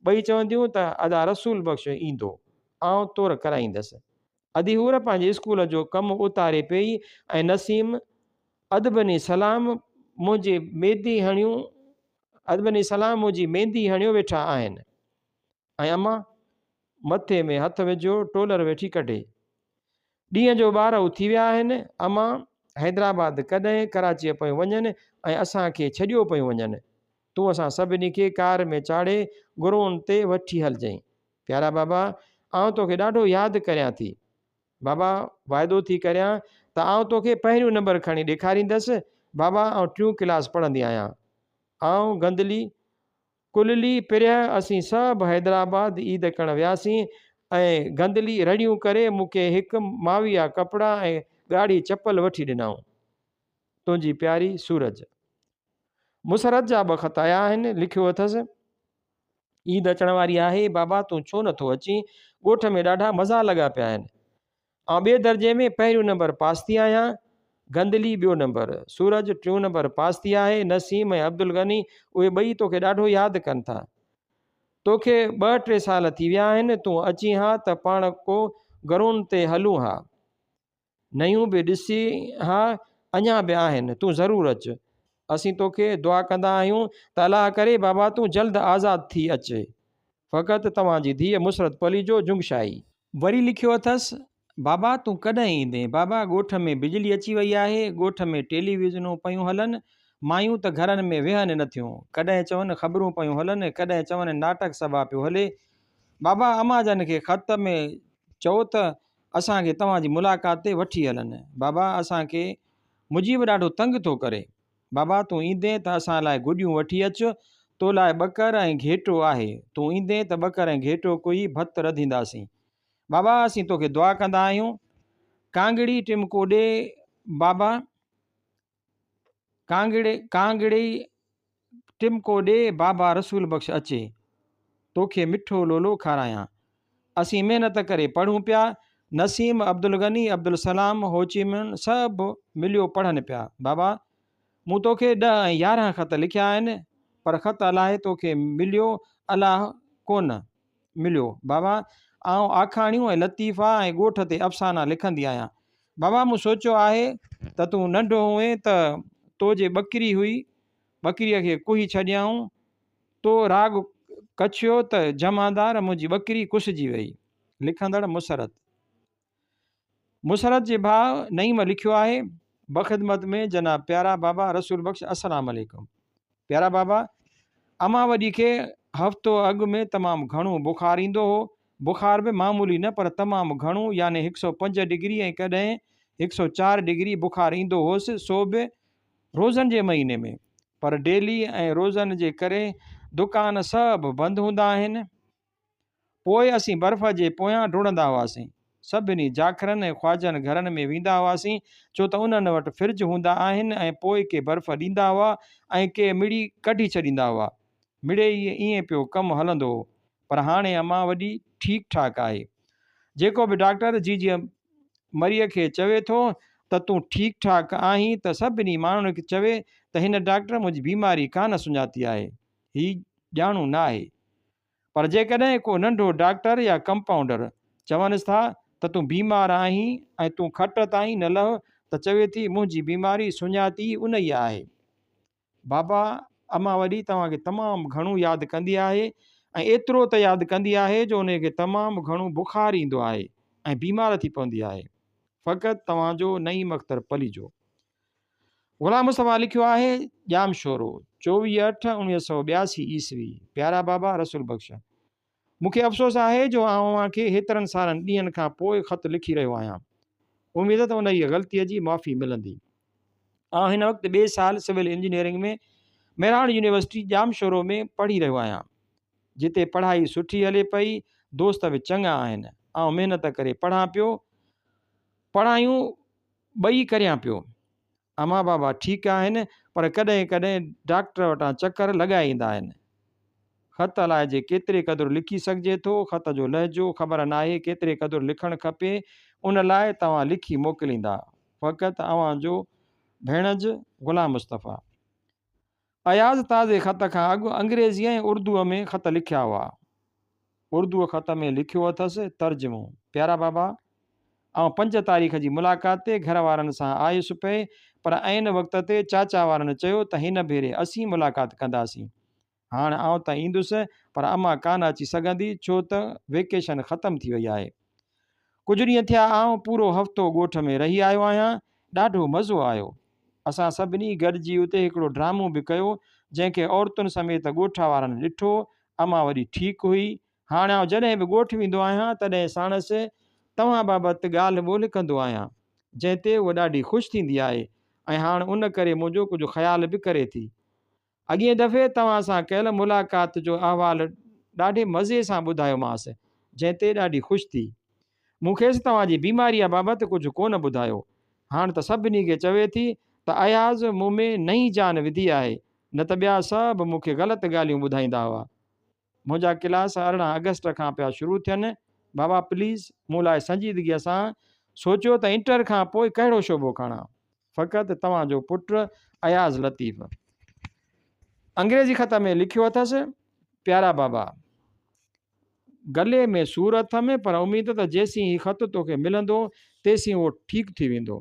ٻئي چونديون ته ادا رسول بخش ايندو آئون تور ڪرائيندس. ادي حور پنهنجي اسڪول جو ڪم اتاري پيئي ۽ نسيم ادبني سلام منهنجي ميندي هڻيون ادبني سلام منهنجي ميندي هڻيو ويٺا آهن ۽ امان مٿي ۾ هٿ وجهيو ٽولر ويٺي ڪڍي. ڏينهن جو ٻار اٿي ويا آهن. امان حيدرآباد ڪڏهن ڪراچيء پيون وڃن ۽ اسان کي ڇڏيو پيون وڃن. تون اسان سڀني کي ڪار ۾ چاڙهي گرون تي وٺي هلجئين. پيارا بابا، آئون توکي ڏاڍو ياد ڪريان ٿي. بابا، واعدو ٿي ڪريان ته آئون توکي پهريون نمبر کڻي ڏيکاريندس. بابا، آئون ٽيون ڪلاس پڙهندي آهيان. آئون گندلي، ڪللي، پرهه اسين سڀ حيدرآباد عيد ڪرڻ وياسين ۽ گندلي رڙيون ڪري مون کي هڪ ماويا ڪپڙا ۽ ڳاڙهي چپل وٺي ڏنائون. تنهنجي پياري سورج. مسرت جا ٻه خط آيا آهن، لکيو اٿس. عيد اچڻ واري آهي، بابا تون ڇو نٿو اچين، ڳوٺ ۾ ڏاڍا مزا لڳا پيا آهن. آئون ٻئي درجي ۾ پهريون نمبر پاس ٿي آهيان، گندلي ٻيو نمبر، سورج ٽيون نمبر پاس ٿي آهي، نسيم ۽ عبدالغني اهي ٻئي توکي ڏاڍو ياد ڪن ٿا. توکي ٻه ٽي سال ٿي ويا آهن، تون اچين ها ته پاڻ ڪو گرون تي هلون ها. نيون به ڏسين ها، اڃا به آهن، تون ضرور اچ. اسين توکي دعا ڪندا آهيون ته الله ڪري بابا تون جلد آزاد ٿي اچ. فقط توهان جي ڌيء مسرت پليجو جنگشاهي. وري لکيو اٿس، بابا تون ڪڏهن ايندين؟ بابا ڳوٺ ۾ بجلي اچي وئي آهي، ڳوٺ ۾ ٽيليويزنون پيون هلن، مايون ته گهرن ۾ ويهن نٿيون، ڪڏهن چون خبرون پيون هلن، ڪڏهن چون ناٽڪ سڀا پيو هلي. بابا امان جن کي خط ۾ چئو ته اسان کي توهان جي ملاقات تي وٺي هلن. بابا اسان کي مجيب ڏاڍو تنگ ٿو ڪري. بابا تون ايندين ته اسان لاء گڏيون وٺي اچ. تو لاء ٻڪر ۽ گهيٽو آهي. تون ايندين ته ٻڪر ۽ گهيٽو ڪهي ڀت رڌينداسين. بابا اسين توکي دعا ڪندا آهيون. ڪانگڙي ٽمڪو ڏي بابا. ڪانگڙي ڪانگڙي ٽمڪو ڏي بابا رسول بخش اچي. توکي مٺو لولو کارايان. اسين محنت ڪري پڙهون پيا. نسيم، عبدالغني، عبدالسلام، هوچيمن سڀ مليو پڙهن پيا. بابا! مون توکي ڏهه ۽ 11 خط لکيا آهن، پر خط الاهي توکي مليو الاهه ڪونه مليو. بابا! آئون آکاڻيون ۽ لطيفا ۽ ڳوٺ تي افسانا لکندي آهيان. بابا! مون سوچيو آهي ته تون ننڍو هئين ته تو جي ٻڪري هئي، ٻڪريء کي ڪهي ڇڏيائون. تو راڳ ڪڇيو ته جمعدار منهنجي ٻڪري ڪسجي وئي. لکندڙ مسرت. مسرت جي ڀاء نعيم لکيو آهي، بخدمت ۾ جناب پيارا بابا رسول بخش السلام عليڪم. پيارا بابا! امان وڏي کي هفتو اڳ ۾ تمام گهڻو بخار ايندو هو. بخار به معمولي نه پر تمام گهڻو يعني هڪ سئو پنج ڊگري ۽ ڪڏهن هڪ سئو چار ڊگري بخار ايندو هوس سو به روزن جي مهيني ۾. پر ڊيلي ۽ روزن جي ڪري دڪان سڀ بند هوندا آهن. پوء اسين برف جي پويان ڊوڙندا هئاسين. سڀني جاکرن ۽ خواجن گهرن ۾ ويندا هئاسين، ڇو ته انهن وٽ فرج هوندا آهن ۽ پوء ڪي برف ڏيندا هئا ۽ ڪي مڙئي ڪڍي ڇڏيندا هئا. مڙئي ائين پيو ڪم هلندو هو. پر هاڻي امان وڏي ٺيڪ ٺاڪ آهي. جيڪو به ڊاڪٽر جيجيء مريء کي چوي ٿو ته تون ٺيڪ ٺاڪ آهين ته سڀني ماڻهن کي چوي ته هن ڊاڪٽر منهنجي بيماري ڪانه سڃاتي آهي. هي ڄاڻو نه آهي. پر جيڪڏهن ڪو ننڍو ڊاڪٽر يا ڪمپائونڊر چونس ٿا ته تون بيمار آهين ۽ تون کٽ تان ئي نه لهه ته چوي ٿي منهنجي بيماري سڃاتي ئي انهيء آهي. بابا، امان وڏي توهان کي تمام گهڻو ياد ڪندي آهي ۽ ايترو ته ياد ڪندي آهي جو انهيء کي تمام گهڻو بخار ايندو آهي ۽ بيمار ٿي پوندي آهي. فقط توهان جو نعيم اختر پليجو. غلام مصطفيٰ لکيو آهي، ڄامشورو، 24 اٺ 1982 عيسوي، پيارا بابا رسول بخش! مون کي افسوس آهي جو آئون اوهان کي هيترن سارن ڏينهن کان پوء خط لکي رهيو آهيان. اميد ته انهيء غلطيء جي معافي ملندي. آئون هن وقت ٻئي سال civil engineering ۾ Mehran university Jamshoro ۾ پڙهي رهيو آهيان. جتي پڙهائي سٺي هلي پئي، دوست به چڱا آهن. آئون محنت ڪري پڙهان پيو. پڙهايون ٻئي ڪريان پيو. امان بابا ٺيڪ آهن پر ڪڏهن ڪڏهن ڊاڪٽر وٽان چڪر لڳائي ايندا آهن. خط الائجي ڪيتري قدر لکي سگهجي ٿو، خط جو لهجو خبر ناهي ڪيتري قدر لکڻ کپي، ان لاء توهان لکي موڪليندا. فقط اوهان جو ڀيڻج غلام مصطفيٰ. اياز تازي خط کان اڳ انگريزيء ۽ اردوء ۾ خط لکيا هئا. اردوء خط ۾ لکيو اٿس، ترجمو، پيارا بابا! آئون پنج تاريخ جي ملاقات تي گهر وارن سان آيس پئي، پر عين وقت تي چاچا وارن چيو ته هن ڀيري اسين ملاقات ڪنداسين. هاڻ آئون ته ايندس پر امان ڪانه اچي سگهندي ڇو ته ويڪيشن ختم ٿي وئي آهي. ڪجهه ڏينهن ٿيا آئون پورو هفتو ڳوٺ ۾ رهي آيو آهيان، ڏاڍو مزو آيو. اسان سڀني گڏجي اتي هڪڙو ڊرامو به ڪيو جنهن کي عورتن سميت ڳوٺ وارن ڏٺو. امان وڏي ٺيڪ هئي. هاڻ آئون جڏهن به ڳوٺ ويندو آهيان تڏهن ساڻس توهان بابت ڳالهه ٻولهه ڪندو آهيان جنهن تي هوء ڏاڍي خوش ٿيندي آهي ۽ هاڻ ان ڪري منهنجو ڪجهه خيال به ڪري ٿي. اڳئين دفعي توهان سان ڪيل ملاقات جو احوال ڏاڍي مزي سان ٻڌايومانس، جنهن تي ڏاڍي خوش ٿي. مون کيس توهان جي بيماريء بابت ڪجهه ڪونه ٻڌايو. هاڻ ته سڀني کي چوي ٿي ته اياز مون ۾ نئين جان وڌي آهي، نه ته ٻيا سڀ مون کي غلط ڳالهيون ٻڌائيندا هئا. منهنجا ڪلاس 18 آگسٽ کان پيا شروع ٿين. بابا پليز مون لاء سنجيدگيء سان سوچيو ته انٽر کان پوء ڪهڙو شعبو کڻان. فقط توهان جو پٽ اياز لطيف. انگريزي خط ۾ لکيو اٿس، پيارا بابا! گلي ۾ سور اٿم پر اميد ته جيسين هي خط توکي ملندو تيسين اهو ٺيڪ ٿي ويندو.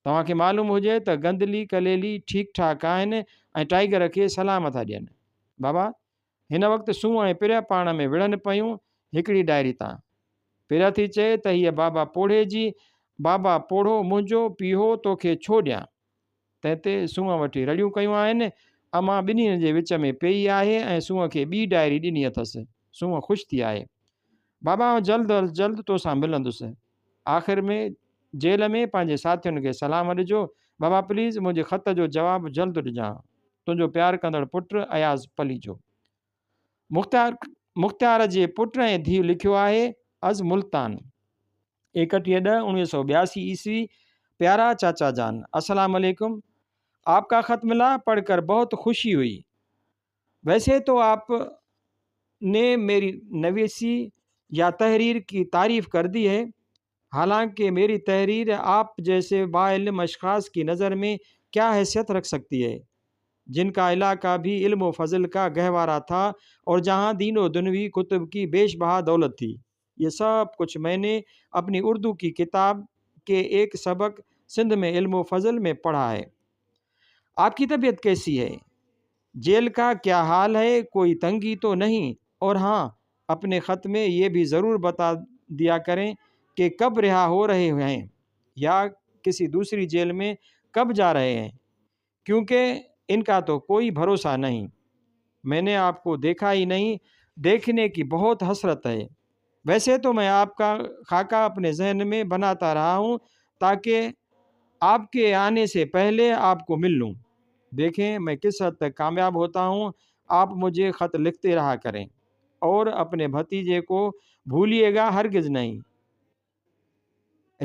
توهان کي معلوم هجي ته گندلي ڪليلي ٺيڪ ٺاڪ آهن ۽ ٽائيگر کي سلام ٿا ڏين. بابا! هن وقت سونهن ۽ پريا پاڻ ۾ وڙهن پيون هڪڙي ڊائري تان. پريا ٿي چئي ته هيء بابا پوڙهي جي، بابا پوڙهو منهنجو پيهو توکي ڇو ڏيان؟ تنهن تي سونهن وٺي رڙيون ڪيون آهن. امان ٻنهين جي وچ ۾ پيئي آهي ۽ سونهن کي ٻي ڊائري ڏني اٿس. سونهن خوش ٿي آهي. بابا آئون جلد از جلد توسان ملندس. آخر ۾ جيل ۾ پنهنجي ساٿين کي سلام ڏجو. بابا پليز منهنجي خط جو جواب جلد ڏجان. تنهنجو پيار ڪندڙ پٽ اياز پليجو. مختيار مختيار جي پٽ ۽ ڌيء لکيو آهي، از ملتان. 31 ڏهه 1982 عيسوي پيارا چاچا جان السلام عليڪم آپ کا خط ملا پڙھ کر بهت خوشي هئي ويسي تو آپ ني ميري نويسي يا تحرير ڪي تعريف ڪر the هي حالانڪه ميري تحرير آپ جيسي باعلم اشخاص ڪي نظر ۾ ڪيا حيثيت رک سڪتي هي جن ڪا علاقه ڀي علم و فضل ڪا گهوارا ٿا اور جهان دين و دنوي ڪتب ڪي بيش بها دولت ٿي يه سب ڪڇ مين ني اپني اردو ڪي ڪتاب ڪي ايڪ سبق سنڌ ۾ علم و فضل ۾ پڙها هي آپ ڪي طبيعت ڪيسي هي جيل ڪا ڪيا حال هي ڪوئي تنگي تو نهين اور هان اپني خط ۾ يه ڀي ضرور بتا ديا ڪرين ڪي ڪب رها هو رهي هين يا ڪسي دوسري جيل ۾ ڪب جا رهي هين ڪيونڪه ان ڪا تو ڪوئي ڀروسا نهين مين ني آپ ڪو ديکا هي نهين ديکني ڪي بهت حسرت هي ويسي تو مين آپ ڪا خاڪا اپني ذهن ۾ بناتا رها هون تاڪه آپ ڪي آني سي پهلي آپ ڪو مل لون ديکين مين ڪس حد تڪ ڪامياب هوتا هون آپ مجهي خط لکتي رها ڪرين اور اپني ڀتيجي ڪو ڀوليي گا هرگز نهين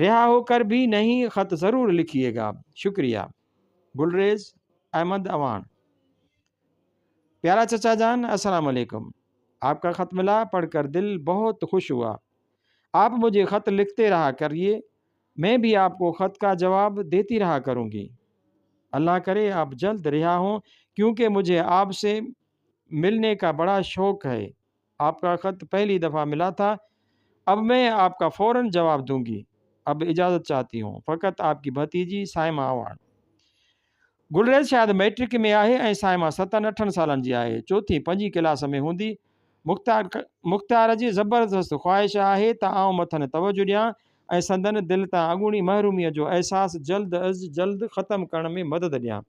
رها هو ڪر ڀي نهين خط ضرور لکيي گا شڪريه گلريز احمد اعواڻ پيارا چچا جان السلام عليڪم آپ ڪا خط ملا پڙھ ڪر دل بهت خوش هوا آپ مجهي خط لکتي رها ڪريي مين ڀي آپ ڪو خط ڪا جواب ديتي رها ڪرون گي الله ڪري آپ جلد رها هون ڪيونڪه مجهي آپ سي ملني ڪا بڙا شوق هي آپ ڪا خط پهلي دفعه ملا ٿا اب مين آپ ڪا فورن جواب دون گي اب اجازت چاهتي هون فقط آپ ڪي ڀتيجي صائمه اعواڻ گلريز شايد مئٽرڪ ۾ آهي ۽ صائمه ستن اٺن سالن جي آهي. چوٿين پنجين ڪلاس ۾ هوندي. مختيار مختيار جي زبردست خواهش آهي ته آئون مٿن توجه ڏيان ۽ سندن دل تان اڳوڻي محروميء جو احساس جلد از جلد ختم ڪرڻ ۾ مدد ڏيان.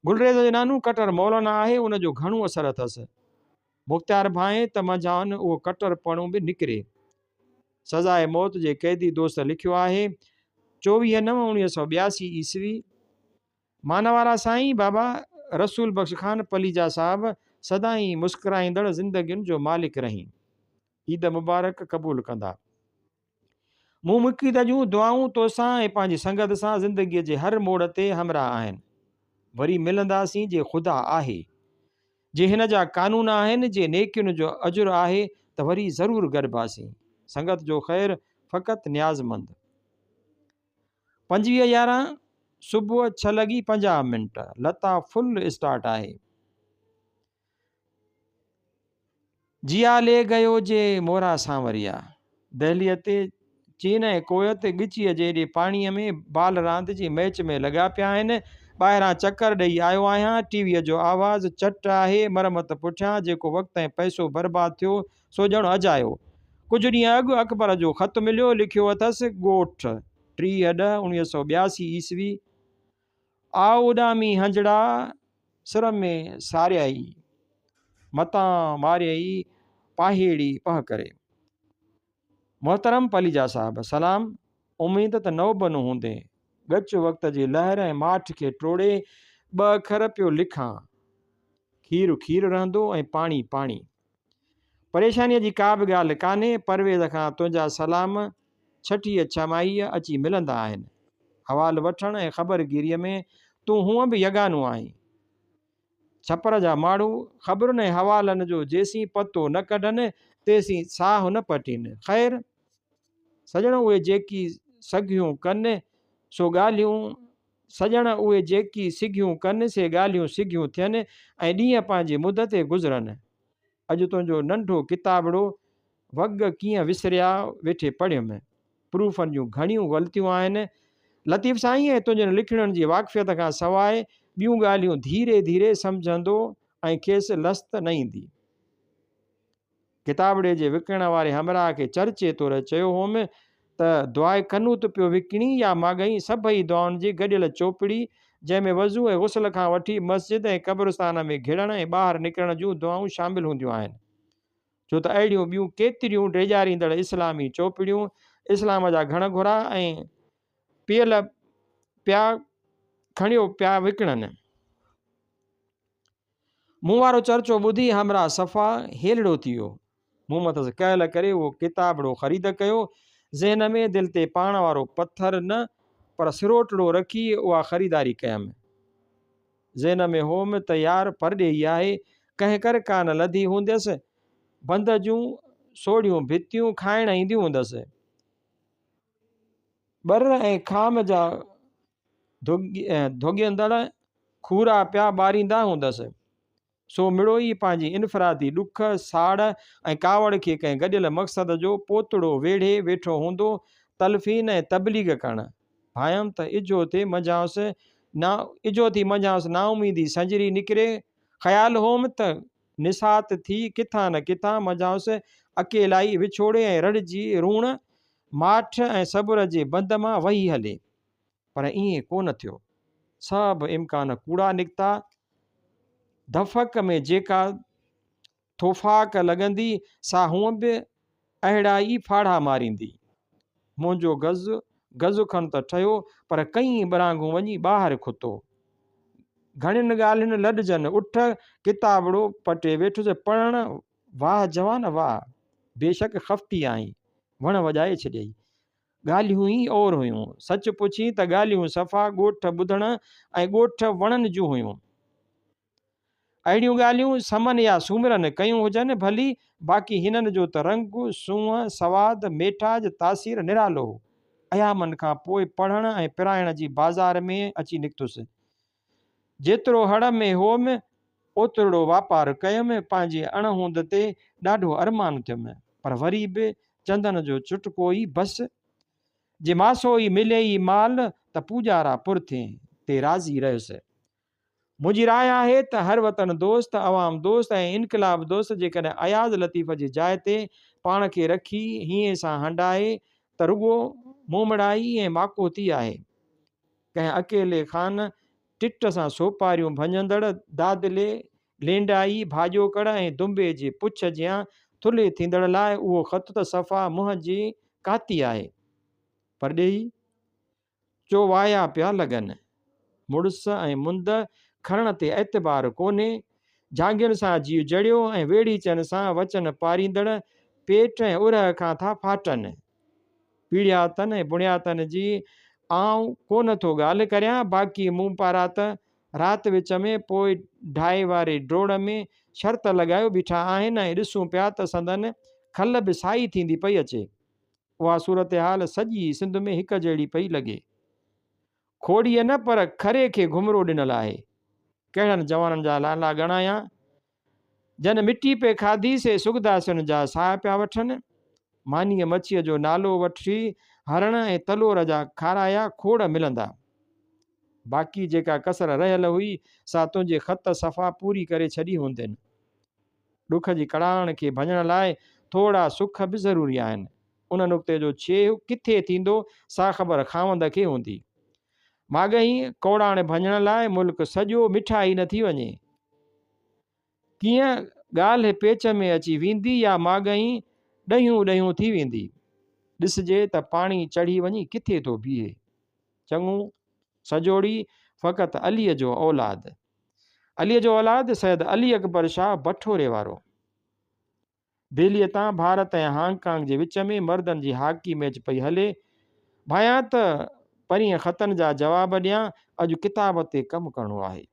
گلريز جو نانو ڪٽر مولانا آهي، ان جو گهڻو اثر اٿس. مختيار ڀانئي ته منجهائن اهو ڪٽرپڻو به نڪري. سزاء موت جي قيدي دوست لکيو آهي، 24 نو 1982 عيسوي، مانوارا سائين بابا رسول بخش خان پليجا صاحب سدائين مسڪرائيندڙ زندگين جو مالڪ رهين. عيد مبارڪ قبول ڪندا. مون مقيد جون دعائون توسان ۽ پنهنجي سنگت سان زندگيء جي هر موڙ تي همراهه آهن. وري ملنداسين جي خدا آهي. جي هن جا قانون آهن، جي نيڪين جو اجر آهي ته وري ضرور گڏباسين. سنگت جو خير فقط نيازمند. 25 يارهن صبح ڇهه لڳي 50 منٽ لتا فل اسٽارٽ آهي. جيا لي گيو جي مورا سانوريا. دهليء تي چين ۽ ڪويت ڳچيء جيڏي پاڻيء ۾ بال راند جي ميچ ۾ لڳا پيا آهن. ٻاهران چڪر ڏئي آيو آهيان. ٽي ويء جو آواز چٽ آهي. مرمت پٺيان جيڪو وقت ۽ پئسو برباد ٿيو سو ڄڻ اجايو. ڪجهه ڏينهن اڳ اڪبر جو خط مليو. لکيو اٿس، ڳوٺ، 30 ڏهه 1982 عيسوي، آء اڏامي هنجڙا سر ۾ ساريائي، متان ماريئي پاهيڙي پهه ڪري. محترم پليجا صاحب سلام، اميد ته نوبنو هوندين. ڳچ وقت جي لهر ۽ ماٺ کي ٽوڙي ٻه اکر پيو لکان. کير کير رهندو ۽ پاڻي پاڻي. پريشانيء جي ڪا به ڳالهه ڪانهي، پرويز کان تنهنجا سلام ڇٺيء ڇهماهيء اچي ملندا آهن. حوال وٺڻ ۽ خبر گيريء ۾ تون هونء به يگانو آهين. ڇپر جا ماڻهو خبرن ۽ حوالن جو جيسين پتو نه ڪڍن، تيسين ساهه نه پٽين. خير! سڄڻ اهي جيڪي سگهيون ڪن، سو ڳالهيون سڄڻ اهي جيڪي سگهيون ڪن، سي ڳالهيون سگهيون ٿين ۽ ڏينهن پنهنجي مد تي گذرن. اڄ تنهنجو ننڍو ڪتابڙو وڳ ڪيئن وسريا ويٺي پڙهيم. پروفن جون گهڻيون غلطيون آهن. لطيف سائين ۽ تنهنجن لکڻين جي واقفيت کان سواء ٻيون ڳالهيون ڌيري ڌيري سمجهندو ۽ کيس لست نه ايندي. ڪتابڙي جي وڪڻڻ واري همراهه کي چرچي طور چيو هوم ته دعاء قنوت پيو وڪڻي يا ماڳهين سڀئي دعائن جي گڏيل چوپڙي جنهن ۾ وضو ۽ غسل کان وٺي مسجد ۽ قبرستان ۾ گهڙڻ ۽ ٻاهر نڪرڻ جون دعائون شامل هونديون آهن ڇو ته اهڙيون ٻيون ڪيتريون ڊيڄاريندڙ اسلامي چوپڙيون اسلام جا گهڻ گهرا ۽ پيل پيا کڻيو پيا وڪڻن. مون وارو چرچو ٻڌي همراهه صفا هيلڙو ٿي ويو. مون مٿس ڪهل ڪري اهو ڪتابڙو خريد ڪيو. ذهن ۾ دل تي پاڻ وارو پٿر نه پر سروٽڙو رکي اها خريداري ڪيم. ذهن ۾ هوم ته يار پرڏيهي آهي، ڪنهن ڪر ڪانه لڌي هونديس، بند جون سوڙهيون ڀتيون کائڻ اينديون هوندس. ٻر ۽ خام جا ڌوڳيندڙ کورا پيا ٻاريندا هوندس. سو مڙوئي پنهنجي انفرادي ڏک، ساڙ ۽ ڪاوڙ کي ڪنهن گڏيل مقصد جو پوتڙو ويڙهي ويٺو هوندو، تلفين ۽ تبليغ ڪرڻ. ڀانئيم ته اجهو ٿي منجهانئس اجهو ٿي منجهانئس نااميدي سنجري نڪري. خيال هوم ته نسات ٿي ڪٿان نه ڪٿان منجهانئس اڪيلائي، وڇوڙي ۽ رڙ جي روڻ، ماٺ ۽ صبر جي بند مان وهي هلي. پر ائين ڪو نه ٿيو. سڀ امڪان ڪوڙا نڪتا. دفق ۾ جيڪا ٿوفاق لڳندي، سا هونء به اهڙا ئي ڦاڙها ماريندي. منهنجو گز، گز کن ته ٺهيو، پر ڪئين ٻرانگهون وڃي ٻاهر کتو. گهڻين ڳالهين لڏجن اٺ، ڪتابڙو پٽي ويٺس پڙهڻ، واهه جوان واهه! بيشڪ خفتي آهين، وڻ وڄائي ڇڏيئي. ڳالهيون ئي اور هيون. سچ پڇين ته ڳالهيون صفا ڳوٺ ٻڌڻ ۽ ڳوٺ وڻن جون هيون. اهڙيون ڳالهيون سمن يا سومرن ڪيون هجن ڀلي، باقي هنن جو ته رنگ، سونهن، سواد، ميٺاج، تاثير نرالو هو. ايامن کان پوء پڙهڻ ۽ پرائڻ جي بازار ۾ اچي نڪتس. جيترو هڙ ۾ هئم، اوترڙو واپار ڪيم. پنهنجي اڻ هوند تي ڏاڍو ارمان ٿيم، پر وري به چندن جو چٽڪو ئي بس. جي ماسو ئي مليئي مال ته پوڄارا پر ٿئين، تي راضي رهيس. منهنجي راء آهي ته هر وطن دوست، عوام دوست ۽ انقلاب دوست جيڪڏهن اياز لطيف جي جاء تي پاڻ کي رکي هينئين سان هنڊائي ته رڳو مومڙائي ۽ ماڪوتي آهي. ڪنهن اڪيلي خان ٽٽ سان سوپاريون ڀڃندڙ دادلي، لينڊائي، ڀاڄوڪڙ ۽ دنبي جي پڇ جيان ٿلهي ٿيندڙ لاء اهو خط ته صفا منهن جي ڪاتي آهي. پرڏيهي. چو وايا پيا لڳن. مڙس ۽ مند کڻڻ تي اعتبار ڪونهي. جهانگين سان جيء جڙيو ۽ ويڙهيچن سان وچن پاريندڙ پيٽ ۽ ارهه کان ٿا ڦاٽن. پيڙهياتن ۽ بڻياتن جي آئون ڪونه ٿو ڳالهه ڪريان، باقي مون پارا ته رات وچ ۾ پوء ڍائي واري ڊوڙ ۾ شرط لڳايو بيٺا آهن ۽ ڏسون پيا ته سندن کل به سائي ٿيندي پئي اچي. اها صورتحال سڄي سنڌ ۾ هڪ جهڙي پئي لڳي. کوڙيء نه پر کري کي گهمرو ڏنل آهي. ڪهڙن جوانن جا لالا ڳڻايان، جن مٽي پئي کاڌي سي سڳداسين جا ساهه پيا وٺن. مانيء مڇيء جو نالو وٺي هرڻ ۽ تلور جا کارايا کوڙ ملندا. باقي جيڪا ڪسر رهيل هئي سا تنهنجي خط صفا پوري ڪري ڇڏي هوندين. ڏک جي ڪڙاڻ کي ڀڃڻ لاء ٿورڙا سک به ضروري آهن. ان نقطي جو ڇيهه ڪٿي ٿيندو، سا خبر خاوند کي هوندي. ماڳهين ڪوڙاڻ ڀڃڻ لاء ملڪ سڄو مٺائي نه ٿي وڃي. ڪيئن ڳالهه پيچ ۾ اچي ويندي يا ماڳهين ڏهيون ڏهيون ٿي ويندي. ڏسجي ته پاڻي چڙهي وڃي ڪٿي ٿو بيهي. چڱو سجوڙي فقط عليء جو اولاد. عليء جو اولاد سيد علي اڪبر شاهه بٺوري وارو. دهليء تان ڀارت ۽ هانگ ڪانگ جي وچ ۾ مردن جي هاڪي ميچ پئي هلي. ڀانيان ته پرينء خطن جا جواب ڏيان، اڄ ڪتاب تي ڪم ڪرڻو آهي.